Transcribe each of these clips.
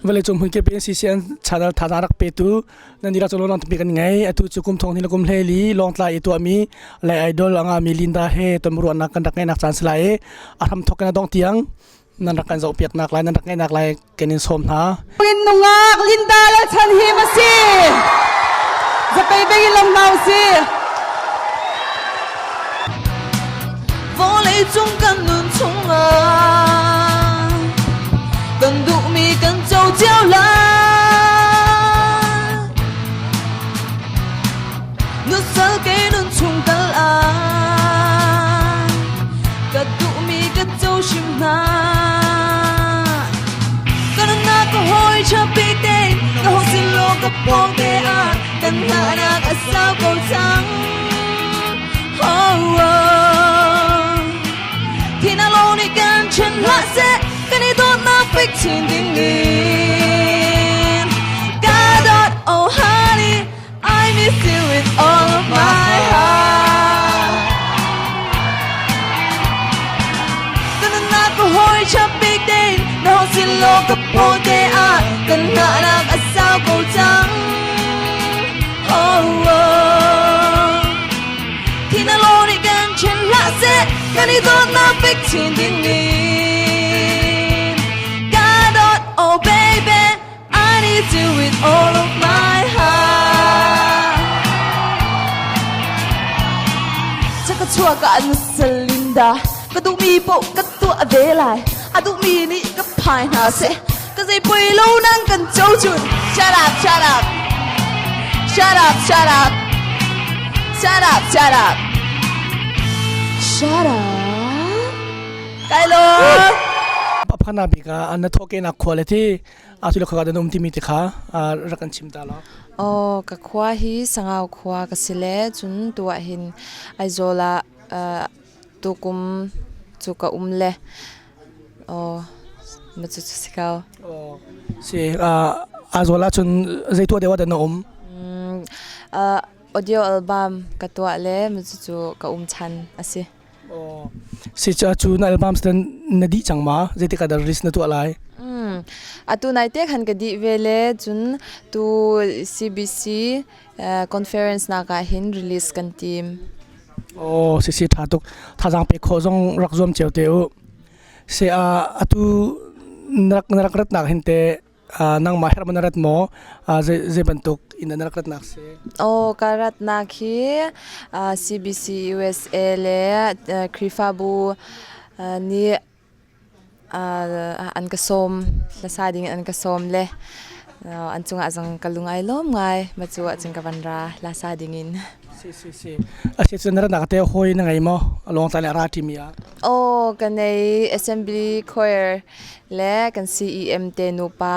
Vawleicung hmunkip in CCN channel thazaang rak petu nan dihlak cu lawmhnak tampi kan ngei. Atu cu kum thong hnih le kum 14 Lawngtlai i tuahmi Lai Idol a ngahmi Linda he tonbiaruahnak kan rak ngeihnak caan si lai i a hramthawk in a dongh tiang nan rak kan zohpiaknak lai nan rak ngeihnak lai kan in sawm hna. In nungak Linda Lalchanhim a si. Zapei beng in lam hna usih. Vawlei cung kan nun chungah kan duhmi kan co cio lai. Nusal ke nun chung kal ah ka duhmi ka co hrim hna. Ka nunnak ka hawi ṭhapi te ka hong sin law ka pawng te ah kan hngahnak a sau ko cang. Oh, oh. Thina lo nih kan ṭhen hlah seh kan i dawtnak fek chin ding in. Ka dawt, oh honey, I miss you with all of my heart. Ka nunnak ka hawi ṭhabik tein na hong sin law ka paw te ah kan hngahnak a sau ko cang. Oh, oh. Thina lo nih kan ṭhen hlah seh kan i dawtnak fek chin ding in. Ka dawt, oh baby, I need you with all of my heart. Chaka chuak ah an Celinda ka duhmi paoh ka tuah ve lai a duhmi nih ka phai hna seh ka zei poi lo nang kan co cun shut up shut up shut up shut up shut up shut up shut up kai lo Paphana bik ah na thawhkehnak khua le ti atu le khua dan um timi te kha rak kan chim ta lo. Oh, ka khua hi Sangau khua ka si le cun tuah hin Aizawl ah tukum cu ka um le oh ma cu cu si ko. Oh, si Aizawl ah cun zei tuah deuh ah dah na um? Audio album ka tuah le ma cu cu ka um chan a si. Si cu na album na dih cang ma? Zeitik ah dah release na tuah lai? Atu nai te khan ka dih ve le cun tu CBC conference nak ah hin release kan tim. Oh, si si tha tuk. Thazaang pe khawh zong rak zuam cio te u. Se atu na rak rat nak hin te nangmah herh na rat maw zei bantuk in na rak ratnak si Oh ka ratnak hi CBC USA le Khrihfabu nih an ka sawm hlasa ding an ka sawm le an cungah zong ka lung ai lawm ngai ma cu ahcun ka van ra hlasa ding in Si si si a si cun na ratnak te hawi na ngei maw lawngtlai le ra ṭimi ah Oh ka nei assembly choir le kan CEM te nupa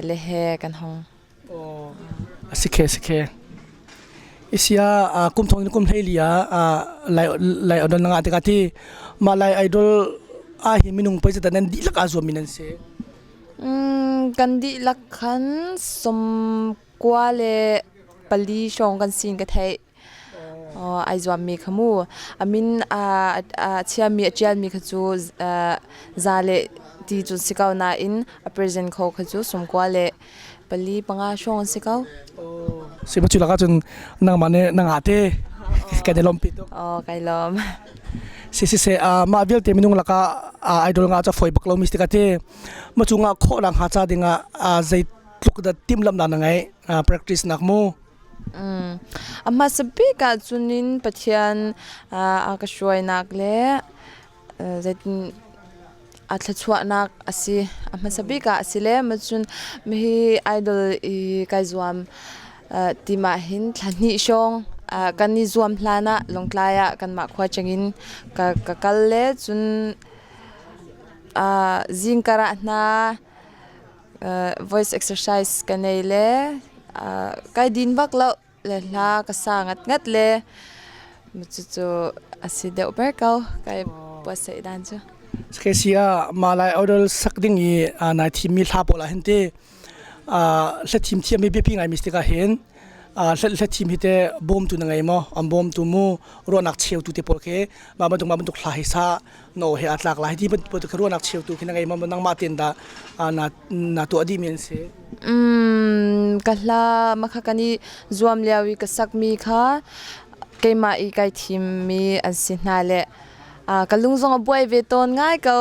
le he kan hong. A si khe si khe. Isia kum thong in kum 14 ah lai lai idol na ngah tikah ti mah lai idol a hi minung pei zat nan dihlak aa zuam mi nan si. Kan dihlak khan 94 hrawng kan sin ka theih. Ai zuammi kha mu. A min a chiami a ṭialmi kha cu za le ti cu si ko nain a present kho kha cu 94 panga hrawng an si ko. Si ma cu lakah cun nangmah nih na ngah te kan i lawmpi tuk. Oh, kai lawm. Si si se mah vialte minung lakah idol nga cu foi bak lo mi si ka te ma cu nga khawh nak hnga ca dingah zeitluk dah timhlamhnak na ngeih practice nak mu. A hmasa bik ahcun in Pathian a ka hruainak le zeitin a thluachuahnak a si. A hmasa bik ah a si le cun hi idol i kai zuam ti mah hin thla hnih hrawng kan i zuam hlan ah Lawngtlai ah kanmah khua chungin ka kal le cun zingkar ah hna voice exercise ka nei le kai din bak lo le hla ka sa ngat ngat le cucu a si deuh ber ko kai puasaih dan cu. Sia Malay Idol sak ding i nai thimmi hla pawl ah hin ti hla thim thiam mi biapi ngai mi si tikah hin Hla thim hi te bawmtu na ngei maw? An bawmtu mu ruahnak cheutu te pawl khi mah bantuk mah bantuk hla hi sa no he aa tlak lai ti bantuk ruahnak cheutu khi na ngei maw? Nangmah tein dah na na tuah dih mi an si? Ka hla makha kan i zuam lio i ka sakmi kha keimah i kai thimmi an si hna le ka lung zong a buai ve tawn ngai ko.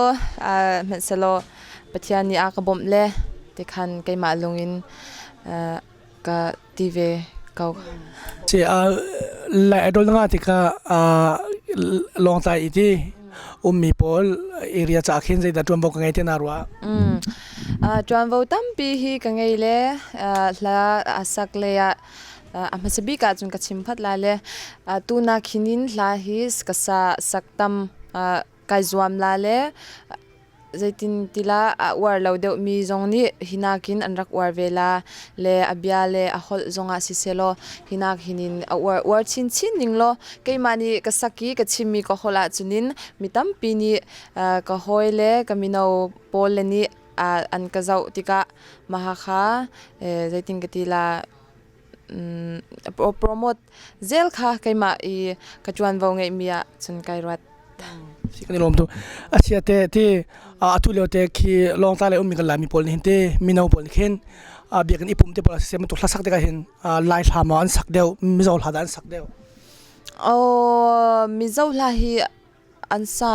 Hmanhsehlaw Pathian nih a ka bawmh le tikhan keimah lung in ka ti ve ko. Si Lai Idol na ngah tikah Lawngtlai i ti ummi pawl area caah khin zeidah ṭuanvo ka ngei ti naa ruah? Ṭuanvo tampi hi ka ngei le hla a sak lei ah a hmasa bik ahcun ka chim phot lai le tunak hin in hla hi ka sa sak tam kai zuam la le zeitin tila a uar lo deuhmi zong nih hinakin an rak uar ve la le a bia le a holh zongah sisehlaw hinak hinin a uar uar chinchin ning law keimah nih ka sak i ka chimmi ka holh ahcunin mi tampi nih ka hawi le ka mino pawl le nih an ka zoh tikah maha kha zeitin ka ti la promote zel kha keimah i ka ṭuanvo ngeihmi ah cun kai ruat. Si kan i lawm tuk. Asia te ti atu lio te khi Lawngtlai lei ummi kan Laimi pawl nih hin te mino pawl nih khin biakinn i pum te pawl siseh bantuk hlasak tikah hin Lai hla maw an sak deuh Mizo hla dah an sak deuh? Oh, Mizo hla hi an sa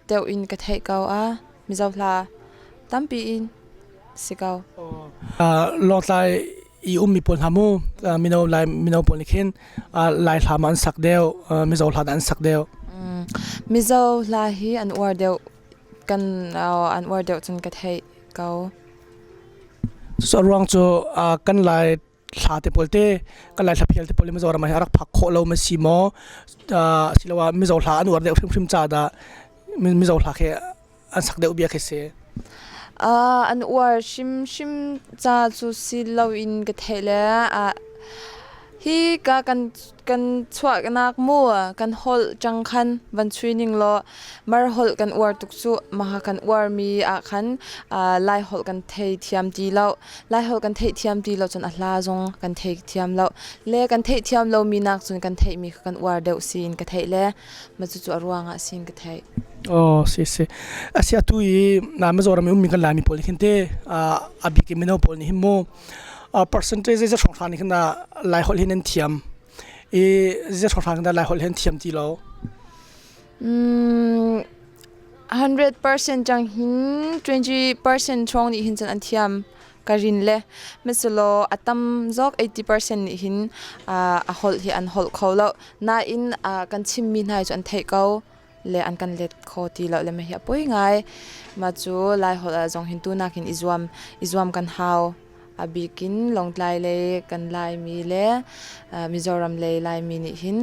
deuh in ka theih ko a. Mizo hla tampi in si ko. Lawngtlai i ummi pawl hna mu mino Lai mino pawl nih khin Lai hla ma an sak deuh Mizo hla dah an sak deuh? Mizo hla hi an uar deuh kan an uar deuh cun ka theih ko. Cucu a ruang cu kan Lai hla te pawl te kan Lai hlaphial te pawl hi Mizoram ah hin a rak phak khawh lo ma si maw asiloah Mizo hla an uar deuh hrimhrim ca dah Mizo hla khi an sak deuh bia khi si. An uar hrimhrim ca cu si loin ka theih le hi ka kan kan chuahnak mu kan holh cang khan van chui ning law mar holh kan uar tuk cu maha kan uarmi ah khan lai holh kan thei thiam ti lo lai holh kan theih thiam ti lo cun a hla zong kan thei thiam lo le kan theih thiam lomi nak cun kan theihmi kha kan uar deuh siin ka theih le ma cucu a ruangah siin ka theih. Oh si si asi atu i na Mizoram i ummi kan Laimi pawl nih khin te a bik in mino pawl nih hin mu percentage zei hrawng hra nih khin Lai holh hin an thiam i zei hrawng hra khin Lai holh hin thiam ti lo. 100% cang hin 20% hrawng nih hin cun an thiam ka rin le misalaw a tam zawk 80% nih hin a holh hi an holh kho lo nain kan chimmi hna hi cu an theih ko le an kan let kho ti lo le hi a poi ngai ma cu lai holh ah zong hin tu nakin i zuam i zuam kan hau a bikin Lawngtlai lei kan Laimi le Mizoram lei Laimi nih hin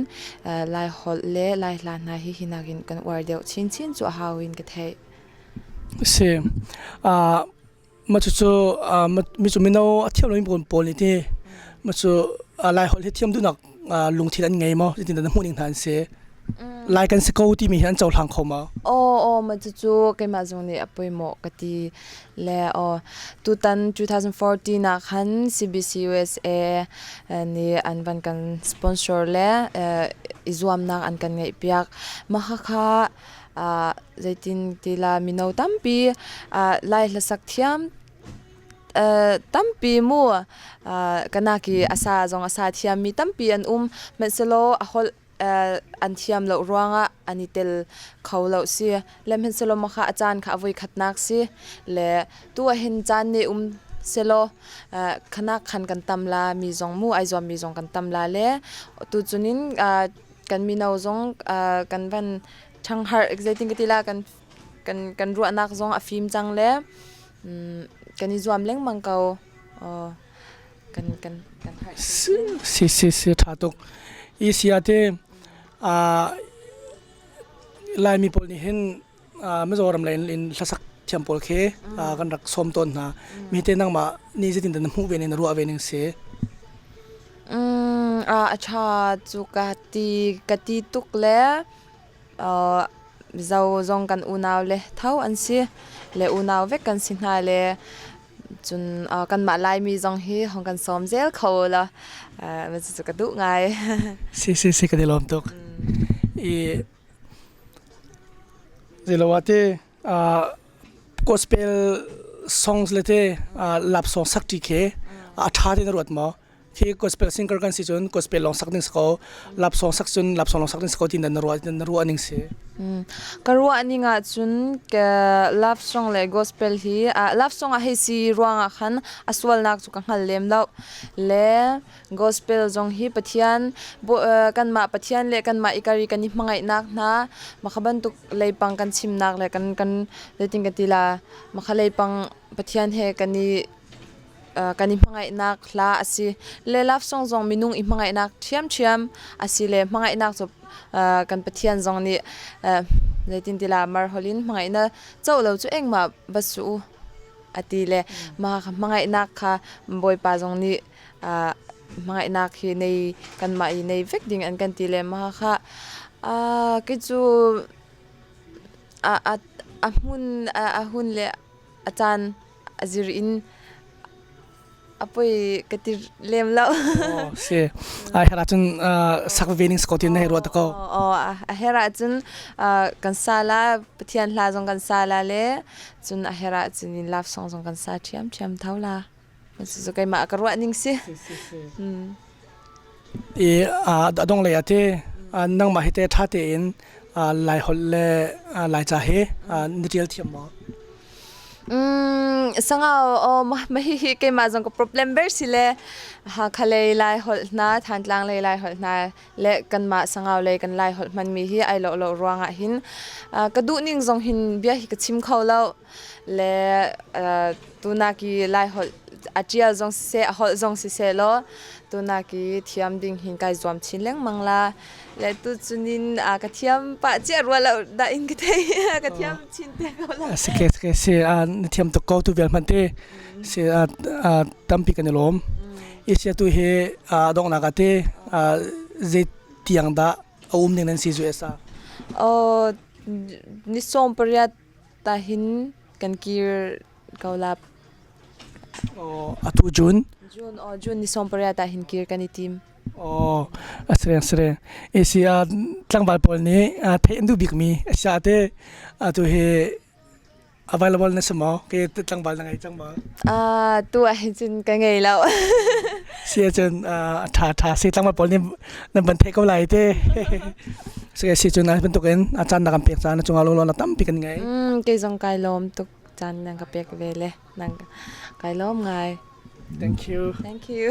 Lai holh le Lai hla hna hi hi nakin kan uar deuh chinchin cu a hau in ka theih. Si. Ma cucu mi cu mino a thiam lomi pawl pawl nih ti ma cu Lai holh hi thiam duhnak lungthin an ngei maw? Zeitin dah na hmuh ning hna an si? Lai kan si ko timi hi an cohlang kho maw? Aw aw ma cucu keimah zong nih a poimawh ka ti le aw tutan 2014 ah khan CBC USA nih an van kan sponsor le i zuamnak an kan ngeihpiak. Mah kha zeitin ti la mino tampi Lai hlasak thiam tampi mu kanaki a sa zong a sa thiammi tampi an um. Hmanhsehlaw a holh an thiam lo ruangah an i tel kho lo si. Le hmanhsehlaw mah kha a caan kha a voikhatnak si. Le tu ahhin caan nih um selaw khanak khan kan tam la mi zong mu ai zuam mi zong kan tam la le tuchun in kan mino zong kan van ṭhangharh zeitin ka ti la kan kan kan ruahnak zong a fim cang le kan i zuam lengmang ko. Kan kan kan harh Si si si ṭha tuk. I sia te Laimi pawl nih hin Mizoram lei in hlasak thiam pawl khi kan rak sawm tawn hna. Mi te nangmah nih zeitin dah na hmuh ve ning na ruah ve ning si? A ṭha cu ka ti ka ti tuk le Mizo zong kan unau le tho an si le unau vek kan si hna le. Cun kanmah Laimi zong hi hong kan sawm zel kho la cucu ka duh ngai. Si si si kan i lawm tuk. I zeiloah te gospel songs le te lap song sak ṭi khi a ṭha ti na ruat maw? Khi gospel singer kan si cun gospel lawng sak ding si ko. Lap song sak cun lap song lawng sak ding si ko ti na ruah na ruah ning si. Ka ruah ning ah cun ka love song le gospel hi love song ah hei si ruangah khan a sualnak cu ka hngal lem lo. Le gospel zong hi Pathian kanmah Pathian le kanmah i kari kan i hmangaihnak hna makha bantuk leipang kan chimnak le kan kan zeitin ka ti la makha leipang Pathian he kan i kan i hmangaihnak hla a si. Le love song zong minung i hmangaihnak ṭhiamṭhiam a si le hmangaihnak cu kan Pathian zong nih zeitin ti la mar holh in hmangaihnak co lo cu engmah va su u a ti le mah kha hmangaihnak kha Bawipa zong nih hmangaihnak hi nei kanmah i nei vek ding an kan ti le mah kha kei cu a a hmun a hun le a caan a zir in a poi ka ti lem lo. Oh, si. A her ahcun sak ve ning ko tin na hei ruat ko. Oh, a her ahcun kan sa la Pathian hla zong kan sa la le cun a her ahcun in love song zong kan sa ṭhiam ṭhiam tho la. Cucu keimah ka ruah ning si. I a dong lei ah te nangmah hi te ṭha tein Lai holh le Laica he na ṭial thiam maw? Sangau aw mah hihi keimah zong ka problem ber si le Hakha lei Lai holh hna Thantlang lei Lai holh hna le kanmah Sangau lei kan Lai holh hmanmi hi ai lawh lo ruangah hin ka duh ning zong hin bia hi ka chim kho lo. Le tunak i Laiholh a ṭial zong siseh a holh zong siseh law tunak i thiam ding hin kai zuam chin lengmang la. Le tuchun in ka thiam pah ciah rua lo dah in ka thei ka thiam chin te ko la. Si ke si ke si na thiam tuk ko tu vial hmanh te si tampi kan i lawm. Asia tu hi donghnak ah te zei tiang dah a um ning nan si zu esa? Oh ni 18 Tahin kan kir ko la. Aw, atu June? June, aw, June ni 18 ah hin kir kan i tim. Aw, a sireng sireng. AC ah tlangval pawl nih theih an duh bikmi a si te atu hi available na si maw? Ke tlangval na ngei cang maw? Ah, tu ah hin cun ka ngei lo. Si ahcun a ṭha ṭha si tlangval pawl nih nan van theih ko lai te. Si cun bantukin a caan na kan pek caan na cungah lunglawmhnak tampi kan ngei. Kei zong kai lawm tuk caan nan ka pek ve le nan kai lawm ngai. Thank you. Thank you.